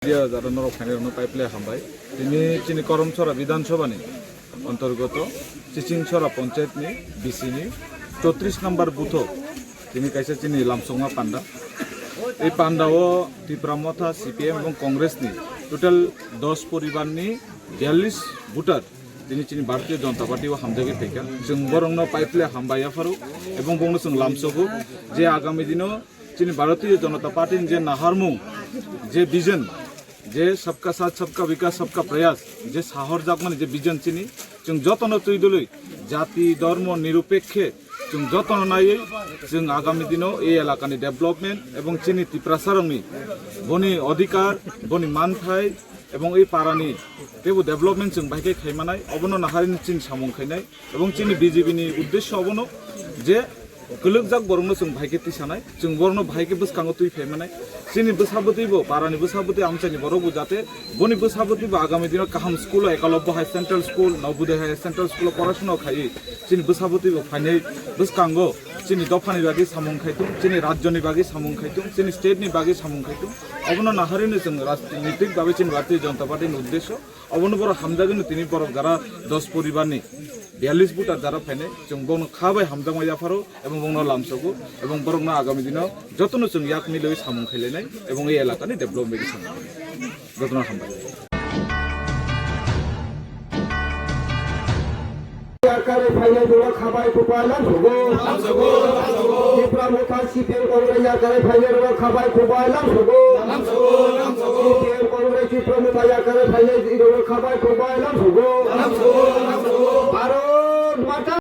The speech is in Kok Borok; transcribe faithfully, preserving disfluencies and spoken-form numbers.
Media jara norok khainai rokno paiple hambai. Tini chini Koromchora Bidhan Sabha ni antargoto Chichingchora Panchayat ni B C ni chotris number booth o tini kaisa chini lamsokma panda. Ei panda o Tipra Motha, C P M ebong Congress ni total dos poribar ni biyallis voter tini chini Bharatiya Janata Party o hamjagwi phaikha. Chwng borokno paiple hambai yapharo ebong bongno chwng lamsogo je agami dino chini Bharatiya Janata Party ni je naharmung, je vision, je Sabka Saath, Sabka Vikas, Sabka Prayas, je sahorjakmani je vision chini, chwng jotono twi dwlwi jati, dhormo nirupekhe chwng jotono naiwi chwng agami dino ei elakani development ebong chini Tiprasarokni boni odhikar, boni manthai ebong ei parani teibo development chwng bai khe khaimanai, obono naharwi chini samung khainai. Ebong chini B J P ni uddesho obono je kwlwkjak borokno chwng bai khe tisanai, chwng borokno bai khe bwskango twi phaimanai. Chini bwsa bwtwi bo, parani bwsa bwtwi amchaini borok bo jate boni bwsa bwtwi bo agami dino kaham school o Ekalobya High Central School, Navodaya High Central School o porashona khaiwi chini bwsa bwtwi bo phainai bwskango chini dophani bagwi samung khaitung, chini rajyoni bagwi samung khaitung, chini state ni bagwi samung khaitung. Obono naharwino chwng rajnitik bagwi chini Bharatiya Janata Party ni uddesho. Obono borok hamjagwino tini borok jara dos poribarni biyallis voter jara phainai, chwng bono kha bai hamjakma yapharo ebong bongno lamsogo ebong borokno agami dino jotono chwng yak milwi samung khailainai ebong ei elakani development bai samung khainai. Jotono hambai. Yakarwi phainai borok kha bai kubai lamsogo. Tipra Motha C P M Congress yakarwi phainai borok kha bai kubai lamsogo. C P M Congress Tipra Motha yakarwi phainai borok kha bai kubai lamsogo. Bharat Mata